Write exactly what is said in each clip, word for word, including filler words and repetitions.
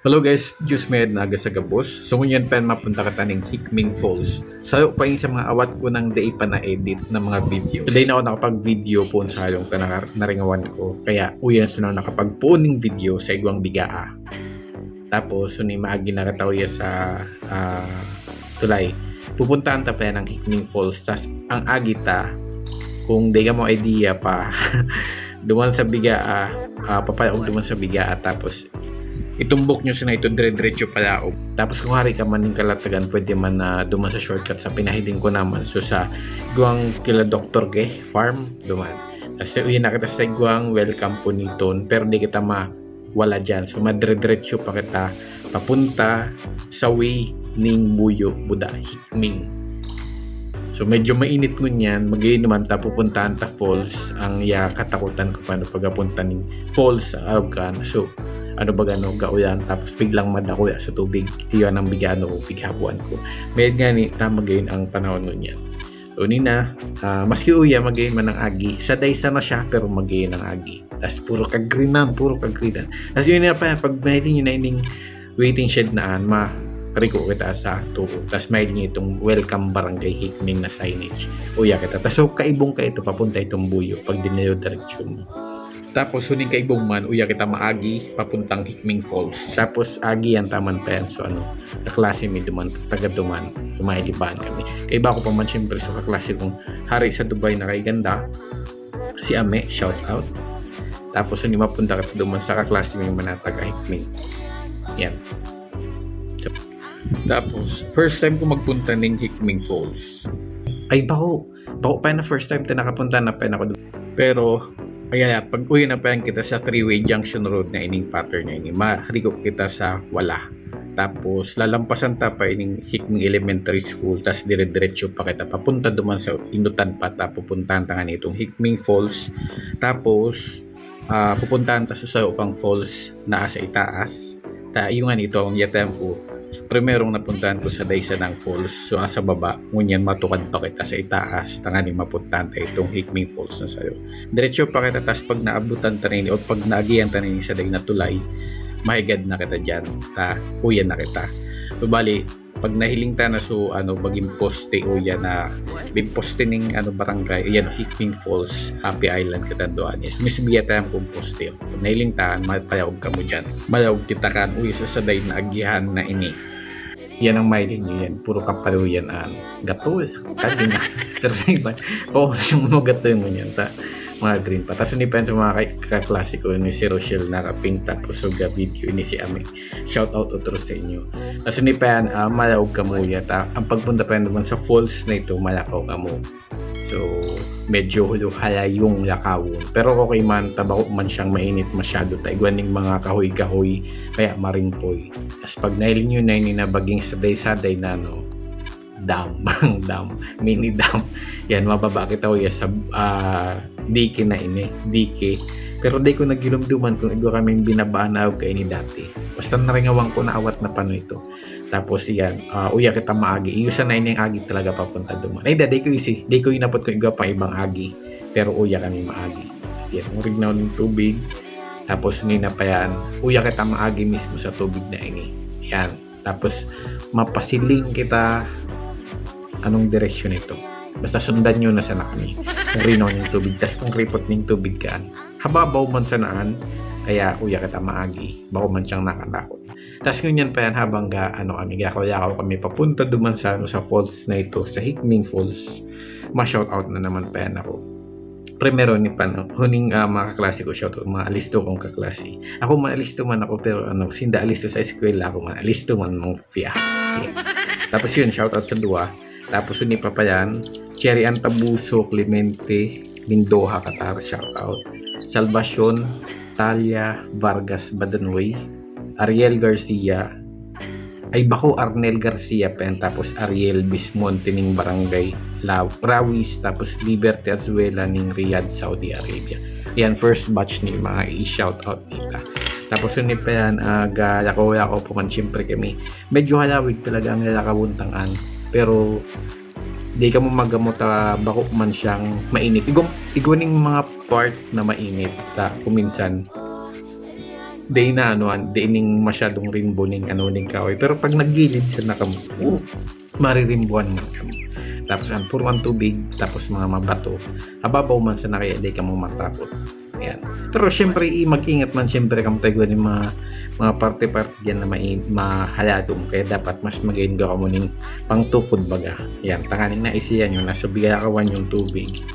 Hello guys, Diyos mayad na aga sa gabos. So ngunyan pen mapunta kita ning Hikming Falls. Sayo pa ini sa mga awat ko nang dai pa na-edit na mga video. Dai na ako nakapag-video pon sayo ta naka-, naringawan ko. Kaya uyan sa nakapagpoon ning video sa igwang bigaa. Tapos, so ini maagi na kita uya sa, ah, tulay. Pupuntahan ta pa ini ang Hikming Falls. Tas ang agi ta, kung dai kamo idea pa, duman sa bigaa, ah, papalaog duman sa bigaa. Tapos, itumbok nyo sa ito, dire-diretso palaog. Tapos kung hari ka man ning kalatagan, pwede man na duman sa shortcut sa pinahiling ko naman. So sa igwang kila Doktor Ge Farm, duman. Tas uwi na kita sa igwang welcome pon iton, pero dai kita mawala dyan. So madire-diretso pa kita papunta sa way ning Buyo, Buda, Hikming. So medyo mainit ngunyan, magayon naman ta pupuntahan ta falls, ang iya katakutan ko pa no pagapunta ning falls sa Arugan. So ano ba gano, gaulan, tapos biglang madako ya sa tubig. Iyan ang bigano, pighapuan ko. Mayad ngani ta magayon ang panahon ngunyan. So ini na, ah, maski uya magayon man ang agi, sa dai sa na siya, pero magayon ang agi. Tas puro ka-greenan, puro ka-greenan. Tas uya na pa, pag mahiling nyo na ining waiting shed na an, mariko kita sa tuo. Tas mahiling nyo itong Welcome Barangay Hikming na signage. Uya kita. Tas so kaibong ka ito, papunta itong Buyo, pag dinayo direksyon mo. Tapos, so ini kaibong man, uya kita maagi, papuntang Hikming Falls. Tapos, agi yan, taman pa yan. So, ano, kaklase mi duman, taga duman, kumailiban kami. Kaiba ko pa man, siyempre, so kaklase kong hari sa Dubai na kay ganda, si Ame, shout out. Tapos, so ini mapunta kita duman sa kaklase mi man na taga Hikming. Yan. So, tapos, first time ko magpunta ning Hikming Falls. Ay, bako, bako pa na first time ta nakapunta na pa ako. Pero, ayan, pag uwi na pa yan kita sa three-way junction road na ining pattern na ini, mariko kita sa wala. Tapos, lalampasan ta pa ining Hikming Elementary School, tas dire-diretso pa kita papunta duman sa inutan pa ta, pupuntahan ta ngani itong Hikming Falls. Tapos, ah, pupuntahan ta sa sayo pang falls na sa itaas. Ta, iyo ngani ito ang iya time ko. So, primerong napuntahan ko sa dai sa nang falls. So, asa baba, ngunyan matukad pa kita sa itaas, ta ngani mapuntahan ta itong Hikming Falls na sayo. Diretso pa kita, tas pag naabutan ta nini, o pag naagihan ta nini sa dai na tulay, mahigad na kita dyan. Ta, uyan na kita. So, bali, pag nahiling ta na so, ano, baging poste uya na, bin poste ning, ano, barangay, uya no, Hikming Falls, Happy Island, kita doon. Yes, misbiya tayo kung poste. Pag nahiling ta, mapayaog kamo dyan. Mayaog kita kan, uy, sa saday na agihan na ini. Yan ang mahiling nyo yan. Puro kapaluyan an. Gatul. Kagin na. Pero sa iba, pa yung mga gatul mo yan. Ta, mga green pa. Tas ini pa yan sa mga kay-, kaklase ko, ini si Rochelle Naraping, tapos so ga video, ini si Ami. Shout out otro sa inyo. Kasi ni pa yan, ah, malaog kamo yata. Ang pagpunta pa yan naman sa falls na ito, malakaw kamo. So, medyo hulo halayong lakawon. Pero okay man, tabako man siyang mainit masyado. Taigwan ning mga kahoy-kahoy, kaya maringpoy. Tas pag nailing yun na ini na baging saday-saday na, no, dam, ang dam, mini dam. Yan, mababa kita uya sa, ah, dike na ini, dike. Pero di ko nagilumduman kung igwa kaming binabaan na kaini dati. Basta naringawan ko na awat na pano ito. Tapos yan, ah, uya kita maagi. Iyo sa na ining agi talaga papunta duman. Ay, da, di ko isi. Di ko inapot kung igwa pang ibang agi. Pero uya kami maagi. Yan, murig na ng tubig. Tapos nina pa yan, uya kita maagi mismo sa tubig na ini. Yan. Tapos, mapasiling kita anong direksyon ito. Basta sundan nyo na sana kami. Kung rinaw ng tubig, tas kung ripot ng tubig kaan. Hababaw man sanaan, kaya uya kita maagi. Bako man siyang nakalakot. Tas ngunyan pa yan habang ga, ano kami, gakaw-yakaw kami papunta duman sa, ano, sa falls na ito, sa Hikming Falls. Ma-shout out na naman pa yan ako. Primero ni pan, huning, ah, mga kaklase ko, shout out, mga alisto kong kaklase. Ako man alisto man ako, pero ano, sinda alisto sa eskwela, ako man alisto man mga piya. Tapos yun, shout out sa duwa. Tapos yun, ni Papayan, Cherry Antabuso, Clemente Mindoja Qatar, shout out. Salvacion Talia Vargas Badanway, Ariel Garcia, ay bako, Arnel Garcia pen, tapos Ariel Bismonte ning Barangay Law-, Rawis, tapos Liberty Azuela ning Riyadh, Saudi Arabia. Yan, first batch ni mga i-shout out nita. Tapos yun ni pa yan, ah, ga-, lakaw-lakaw pa man, siyempre kami. Medyo halawig talaga ang lalakawon tangan. Pero di ka mo magamot, ah, bako man siyang mainit. Igwa, igwa ning mga part na mainit. Ta, kuminsan, Di na ano, di ning masyadong rimbo ning ano, ning kahoy. Pero pag naggilid sa nakam, oh, maririmbuan man kamo. Tapos ang puruan tubig, tapos mga mabato. Hababaw man sa nakaya, di kamo matakot. Ayan. Pero syempre, i-, mag-ingat man syempre kamo tayo ni mga, mga parte-parte diyan na mai-, mahaladong. Kaya dapat mas magayon ka kamo ning pangtukod baga. Yan, tanganing naisiyan nyo, nasa biyakawan yung tubig.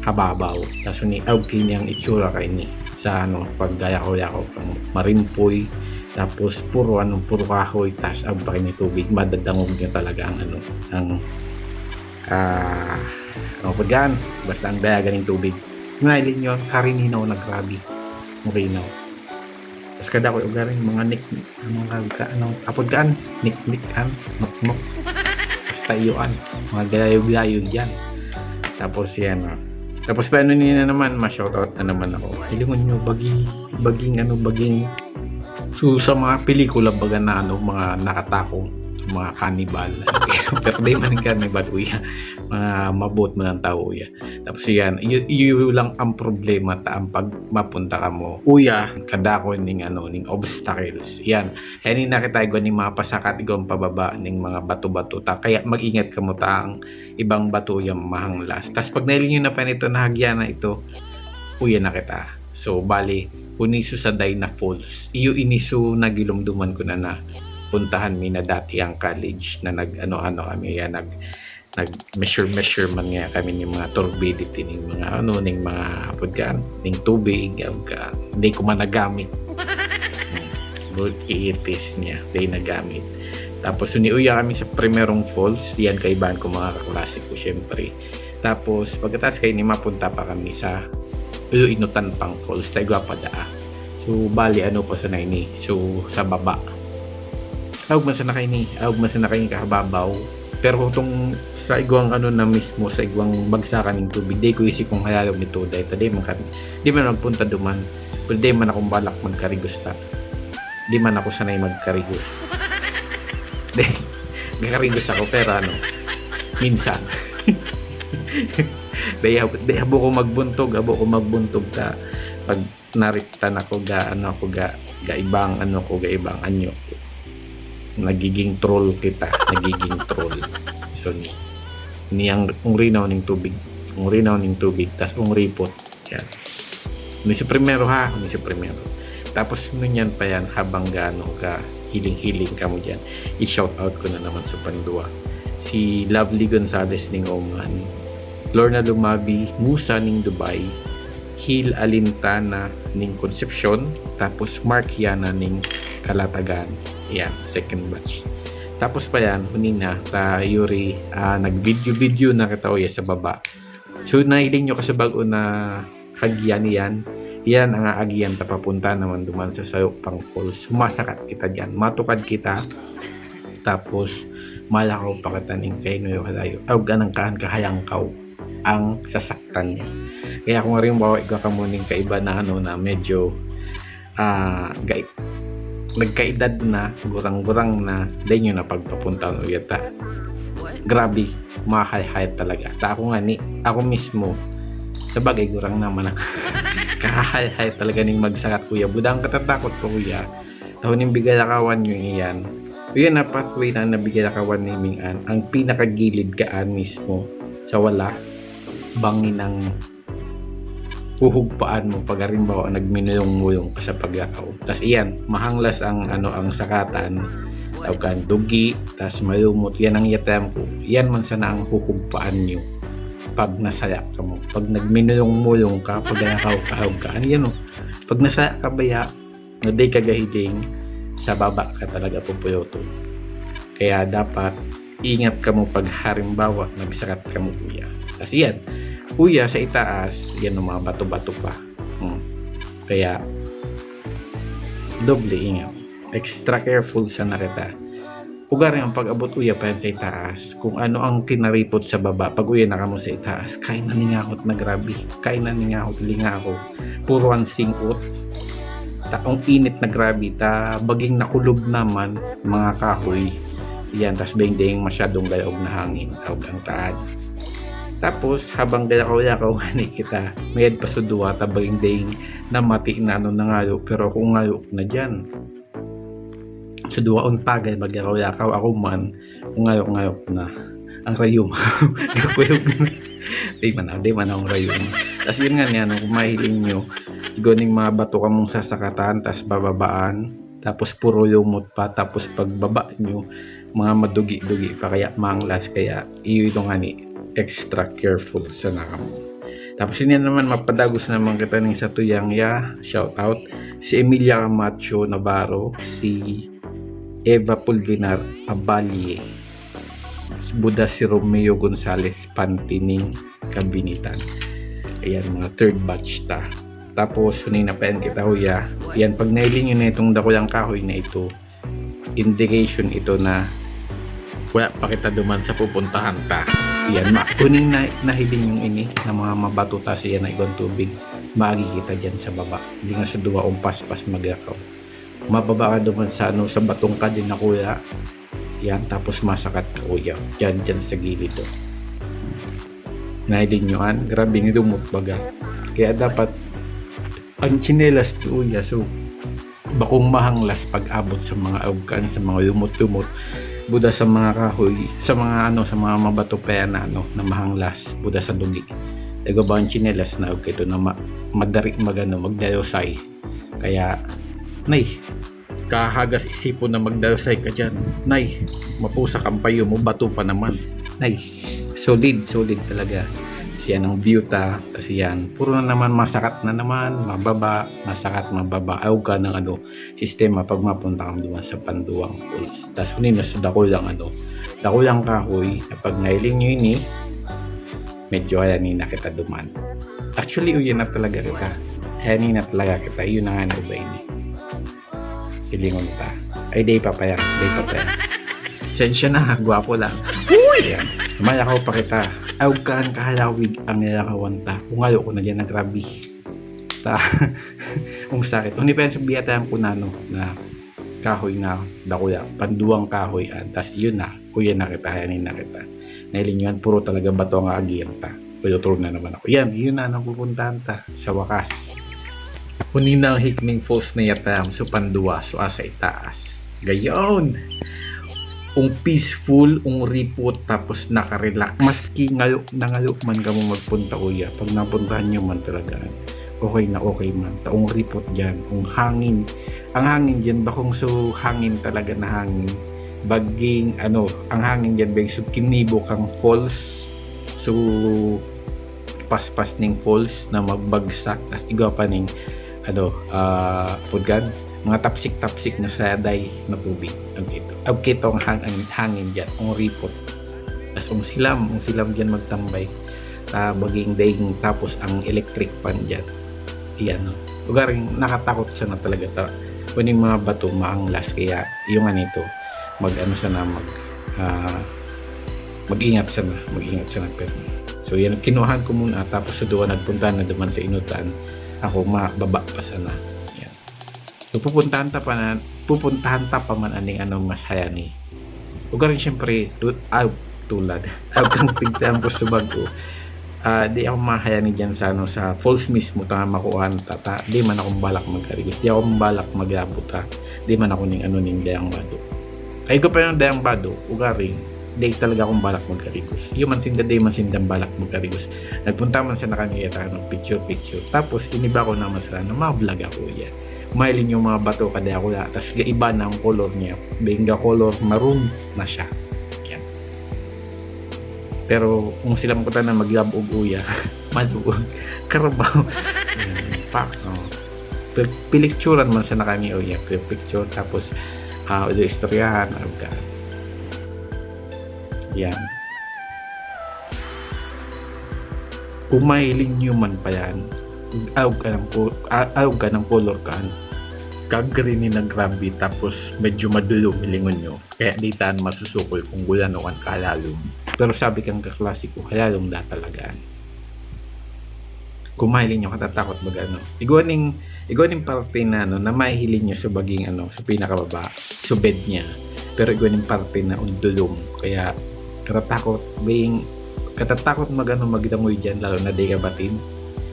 Hababaw. Tapos ni aug kini ang itsura kay ni sa ano, pag gayakaw-yakaw kang marimpoy. Tapos puro ano, puro kahoy, tas aug pa kini tubig, madadangog nyo talaga ang ano, ang, ah, ano po dyan, basta ang dayagan ng tubig. Ngayon nyo, karininaw na grabe. Ang rinaw. Tapos kada ko ugaring mga nik, mga ka, ano, apod kaan, niknik an, nuknuk. Basta iyoan, mga gayo-gayo yan. Tapos yan, oh. Tapos paano niya na naman, ma-shoutout na naman ako. Ilingon nyo, bagi, baging, ano, baging. So, sa mga pelikula baga na, ano, mga nakatakot, mga cannibal. Pero di man cannibal, uya. Mga mabot man ang tao, uya. Tapos yan, iyo, iyo lang ang problema ta ang pag mapunta kamo. Uya, kadako ning ano, ning obstacles. Yan. Kaya ni nakita ko ni mga pasakat igong pababa ning mga bato-bato ta. Kaya mag-ingat kamo ta ang ibang bato yung mahanglas. Tas pag nailing nyo na pa nito, nahagya na ito, uya na kita. So, bali, uniso sa Dyna Falls. Iyo iniso na gilumduman ko na na puntahan mi na dati ang college na nag ano-ano kami yan, nag nag-measure-measure man nga kami ning mga turbidity ning mga ano, ning mga apod kaan, ning tubig, apod kaan. Hindi ko man nagamit. Good kiitis niya, hindi nagamit. Tapos, suniuya kami sa primerong falls, yan kaibahan ko mga kaklase ko, syempre. Tapos, pagkatapos kay ni mapunta pa kami sa Inutan pang falls, tayo pa daa. So, bali, ano pa sa na ini? So, sa baba. Aug man sa na kay ni, aug man sa na kay ni kahababaw. Pero kung sa igwang ano na mismo, sa igwang bagsakan ning tubig, di ko isi kung halalog nito, dahil ta di man, ka- di man magpunta duman. Pero di man akong balak magkarigos ta. Di man ako sanay magkarigos. Di, gakarigos ako, pero ano, minsan. Di, hab- di, habo ko magbuntog, habo ko magbuntog ta. Pag nariptan ako, ga, ano ako, ga, gaibang, ano ko, gaibang anyo. Nagiging troll kita, nagiging troll. So, ni, ni ang, ang rinaw ning tubig, ang rinaw ning tubig, tas ang ripot. Yan. Ni sa primero ha, ni sa primero. Tapos, ngunyan pa yan, habang gaano ka hiling-hiling kamo dyan, i-shout out ko na naman sa pandua. Si Lovely Gonzalez ning Oman, Lorna Lumabi, Musa ning Dubai, Hil Alintana ning Concepcion, tapos Mark Yana ning Kalatagan. Yan, second batch. Tapos pa yan, hunina, ta Yuri, ah, nag-video-video na kita uya sa baba. So, nahiling nyo kasi bago na hagyan yan. Yan ang aagyan ta papunta naman duman sa Sayupang Falls. Sumasakat kita dyan. Matukad kita. Tapos, malakaw pa kita ning kay nuyo kalayo. Aw, ganang kaan kahayangkaw ang sasaktan niya. Kaya kung halimbawa, ikaw ka mo ning kaiba na ano na medyo, ah, gay, nagkaedad na, gurang-gurang na, dahil nyo na pagpapunta ng uyata. Grabe, mahayhay talaga. Ta ako nga ni, ako mismo, sa bagay, gurang naman ako. Kahayhay talaga ning magsakat, kuya. Budang katatakot ko, kuya. Taon yung bigalakawan nyo iyan. Kuya, na pathway na nabigalakawan ni Ming An, ang pinakagilid kaan mismo sa wala, bangin ang huhugpaan mo pag halimbawa nagminulong-mulong ka sa paglakaw. Tas iyan, mahanglas ang ano, ang sakatan, tawag ka, dugi, tas malumot, yan ang yatam ko. Yan man sana ang huhugpaan nyo pag nasaya ka mo. Pag nagminulong-mulong ka, pag nakaw-kahaw ka, ano yan o? Pag nasaya ka ba ya, na di ka gahiling, sa baba ka talaga pupuyoto. Kaya dapat ingat ka mo pag halimbawa nagsakat ka mo, kuya. Kasi yan, kuya, sa itaas, yan ang mga bato-bato pa. Hmm. Kaya doble ingat. Extra careful sa nakita. Ugaring ang pag-abot uya pa yan sa itaas, kung ano ang kinaripot sa baba, pag uya na kamo sa itaas, kay naningahot na grabe, kay naningahot lingaho, puro ang singot. Taong init na grabe, ta baging nakulob naman, mga kahoy. Yan, tas bending masyadong gayog na hangin, tawag ang taad. Tapos, habang gayakaw-yakaw ngani kita, mayad pa so duwa ta baging dayng namati na ano na ngayo, pero ako ngayo na dyan. So duwa untagan, magyakaw-yakaw, ako man, ngayo-ngayo na. Ang rayum. Gakuyog na. Di man, di man ang rayum. Tas yun nga niya, no, kung mahiling nyo, igo ning mga bato kamong sasakatan, tas bababaan, tapos puro lumot pa, tapos pagbaba nyo, mga madugi-dugi pa, kaya manglas, kaya iyo ito nga ni extra careful sa nakam. Tapos ini naman, mapadagos naman kita ning sa tuyang ya, shout out, si Emilia Camacho Navarro, si Eva Pulvinar Abalie, buda si Romeo Gonzalez Pantining Kabinitan. Ayan, mga third batch ta. Tapos, huning na pa yan kita, huya. Yan, pag nailing yun na itong dakulang kahoy na ito, indication ito na wala pa kita duman sa pupuntahan ta. Yan, ma kuning na, nahiling yung ini na mga mabato ta siya na iwan tubig. Maagi kita dyan sa baba. Hindi nga sa duwa ang paspas magyakaw. Mababa ka duman sa ano, sa batong ka din na kuya. Yan, tapos masakat ka kuya. Dyan, dyan sa gilid o. Nahiling nyo an, grabe nga dumot baga. Kaya dapat ang tsinelas ti uya, so bakong mahanglas pag-abot sa mga augkan, sa mga lumot-lumot, buda sa mga kahoy, sa mga ano, sa mga mabato pa yan na, ano, na mahanglas, buda sa dugi. Ego ba ang tsinelas na ugka ito na ma- madari magano, magdayosay. Kaya, nay, kahagas isipon na magdayosay ka dyan. Nay, mapusa kampayo mo, bato pa naman. Nay, solid, solid talaga. Siya ng view ta, kasi yan, puro na naman masakat na naman, mababa, masakat, mababa. Ayaw ka ng ano, sistema pag mapunta kami duman sa Panduang Falls. Tas huni na sa dakulang ano, dakulang kahoy, na pag nailing nyo ini, medyo hayani na kita duman. Actually, uyan na talaga kita. Hayani na talaga kita. Yun na nga na iba ini. Ilingon ta. Ay, day pa pa yan. Day pa pa yan. Sensya na ha, gwapo lang. Uy! Yan. Mayakaw pa kita. Aw, kaan kahalawig ang yakawan ta. Kung ayaw ko na dyan, nagrabi. Ta. Kung sakit. Kung nipen sa biyatayan ko na, no, na kahoy na, dakuya. Panduang kahoy, an. Tas yun na. Kuya na kita, hayani na kita. Nailing yun, puro talaga bato ang agiyan ta. Pwede na naman ako. Yan, yun na ang pupuntahan ta. Sa wakas. Huni na ang hikming falls na yatam, so panduwa, so asa itaas. Gayon! Ung peaceful, ung ripot, tapos nakarelax. Maski ngayo, nangayo man kamo magpunta, kuya. Pag napuntahan nyo man talaga, okay na okay man. Taong ripot dyan. Kung hangin, ang hangin dyan, bakong so hangin talaga na hangin. Baging, ano, ang hangin dyan, baging so kinibo kang falls. So, paspas ning falls na magbagsak, tas igwa pa ning, ano, ah, pudgan, mga tapsik-tapsik na saday na tubig. Ang kito, ang kito ang hang-, ang hangin dyan, ang ripot. Tas ang silam, ang silam dyan magtambay. Ah, baging daing tapos ang electric pan dyan. Iyan, no? Ugaring nakatakot sana talaga ta. Kuning mga bato, maanglas, kaya yung anito, mag-ano sana, mag, ah, mag-ingat sana, mag-ingat sana, pero. So, yan, kinuhaan ko muna, tapos sa duwa nagpunta na duman sa inutan, ako, mababa pa sana. Yan. So, pupuntahan ta pa na, pupuntahan ta pa man aning ano, mas hayani. Ugaring, siyempre, tu-, ah, tulad. Aw, kang tigtang ko sa bago. Ah, di ako mahayani dyan sa, ano, sa falls mismo, ta makuhaan ta, ta, di man akong balak magkarigos. Di akong balak mag-abot, ha. Di man ako ning, ano, ning dayang bado. Ay, ko pa yung dayang bado, ugaring. Di talaga akong balak magkarigos. Yung man sinda, di man sinda balak magkarigos. Nagpunta man sa nakaniya, ano, picture-picture. Tapos, iniba ko naman sa, ano, ma-vlog ako yan. Mahiling yung mga bato, kada ako na. Tas, iba na ang color niya. Benga color, maroon na siya. Yan. Pero kung sila makuta na maglabog uya, maluog. Karabaw. Pak, no? Pi-, pilicturan man sa nakani uya, pi-, picture, tapos, ah, ulo istoryahan, ano ka. Yan. Kung mahiling nyo man pa yan, aw ka ng ko-, a-, aw ka ng color kan. Kag green ni na grabe, tapos medyo madulo, hilingon nyo. Kaya di taan masusukoy kung gulano kan kalalom. Pero sabi kang kaklase ko, kalalom na talaga. Kung mahiling nyo katatakot mag ano. Igwa ning, igwa ning parte na ano, na mahiling nyo sa baging ano, sa pinakababa, sa bed niya. Pero igwa ning parte na undulong. Kaya katatakot, being Katatakot magano magdangoy dyan, lalo na di ka batid.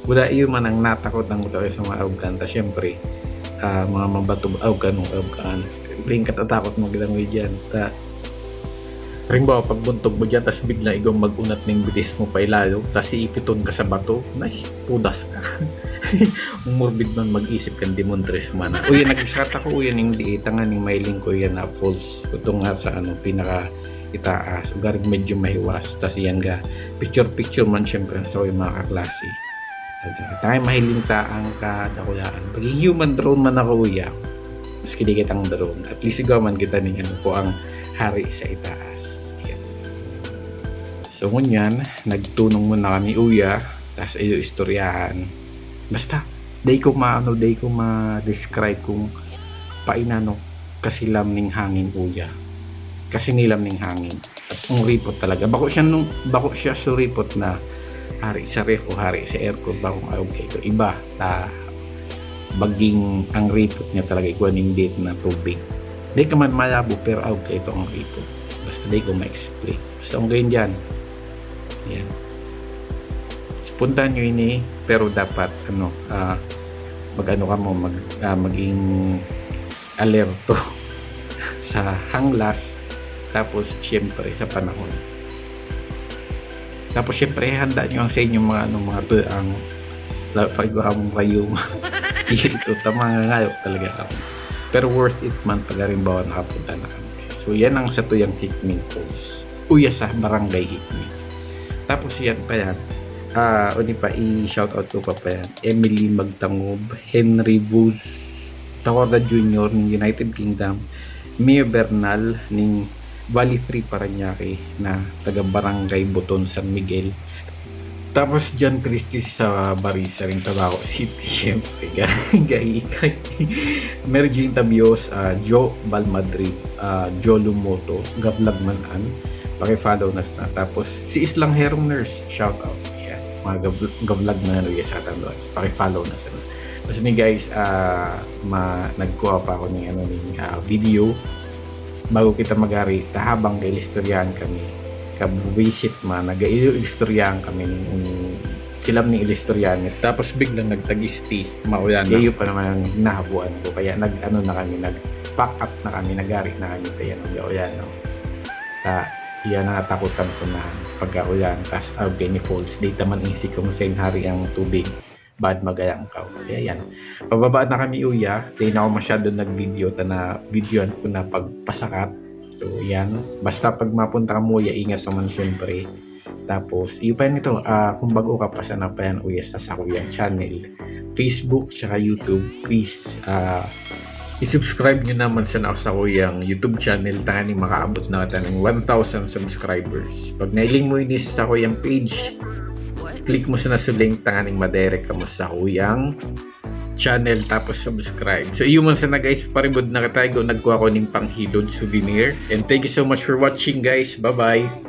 Wala iyo man ang natakot ang tao sa mga augkan. Ta syempre, ah, mga mabato augkan ng augkan. Ping katatakot magdangoy dyan. Ta, halimbawa, pagbuntog mo dyan, tas biglang ikaw mag-unat ng bilis mo pa ilalo, tas iipiton ka sa bato, nay, pudas ka. Morbid man mag-isip kan demontres mana. Uy, nag-shot ako, uy, yung di tangan yung mailing ko yan na falls. Ito nga sa ano, pinaka itaas. Ugaring medyo mahiwas. Tas yan ga, picture-picture man syempre sa yung mga kaklase. Tayo mahiling taang kadakulaan. Pag human drone man ako, uya. Maski di kitang drone. At least igawa man kita ning ano ko ang hari sa itaas. Yan. So, ngunyan, nagtunong muna kami, uya. Tas iyo istoryahan. Basta, day ko maano, day ko ma-describe kung painano kasilam ning hangin, uya. Kasi nilam ning hangin. Ang ripot talaga. Bako siya nung, bako siya suripot na hari sa ref o hari sa aircon, bako ang ayog kayo. Iba, ta baging ang ripot niya talaga, ikuha ning date na tubig. Di ka man malabo, pero ayog kayo ito ang ripot. Basta di ko ma-explain. Basta ang ganyan dyan. Yan. Puntahan nyo ini, pero dapat, ano, ah, mag-ano ka mo, mag, ah, maging alerto sa hanglas, tapos syempre sa panahon. Tapos syempre handa nyo ang sa inyong mga ano, mga to ang la- pag ang rayuma. Ito tama nga ngayo talaga ako. Pero worth it man pag halimbawa nakapunta na kami. So yan ang sa tuyang Hikming Falls. Uya sa Barangay Hikming. Tapos yan pa yan. Ah, uni pa i-shout out ko pa pa yan. Emily Magtangob, Henry Buz, Tawarda Junior ng United Kingdom, Mio Bernal ng Valley Free Paranaque na taga Barangay Buton, San Miguel. Tapos John Christie sa Barisa rin, Tabaco City, syempre. Gaikay. Mary Jane Tabios, ah, Joe Balmadrid, ah, Joe Lumoto, Gavlagmanan. Paki-follow na sana. Tapos si Islang Herong Nurse, shout out. Yan. Mga gav- gavlagmanan rin sa atin doon. Paki-follow na sana. Tapos ni guys, ah, ma nagkuha pa ako ng ano, ng ah, video bago kita magari, ta habang gailistoryahan kami, kabuwisit man, nagailistoryahan kami ng silam ni ilistoryahan niya. Tapos biglang nagtagisti, maulan na. Iyo pa naman ang nahabuan ko, kaya nag ano na kami, nag pack up na kami, nagari na kami, kaya nag-aulan, no? Ta, yan ang natakutan ko na pag-aulan, tas ah, Benny Falls, di taman isip ko masayin hari ang tubig. Bad magayang ka. Kaya yan. Pababa na kami uya. Di na ako masyado nag-video. Tana videoan ko na pagpasakat. So yan. Basta pag mapunta ka mo uya, ingat sa man syempre. Tapos, iyo pa yan ito. Ah, kung bago ka pa sana pa yan uya sa Sakuyang channel, Facebook, tsaka YouTube, please ah, i-subscribe nyo naman sana sa Sakuyang YouTube channel. Tanganing makaabot na kita ng one thousand subscribers. Pag nailing mo ini sa Sakuyang page, click mo sana sa link, tanganing madirect ka mo sa Sakuyang channel, tapos subscribe. So iyo man sana guys, paribod na kataygo, nagkuha ko ning panghilod souvenir. And thank you so much for watching guys. Bye bye.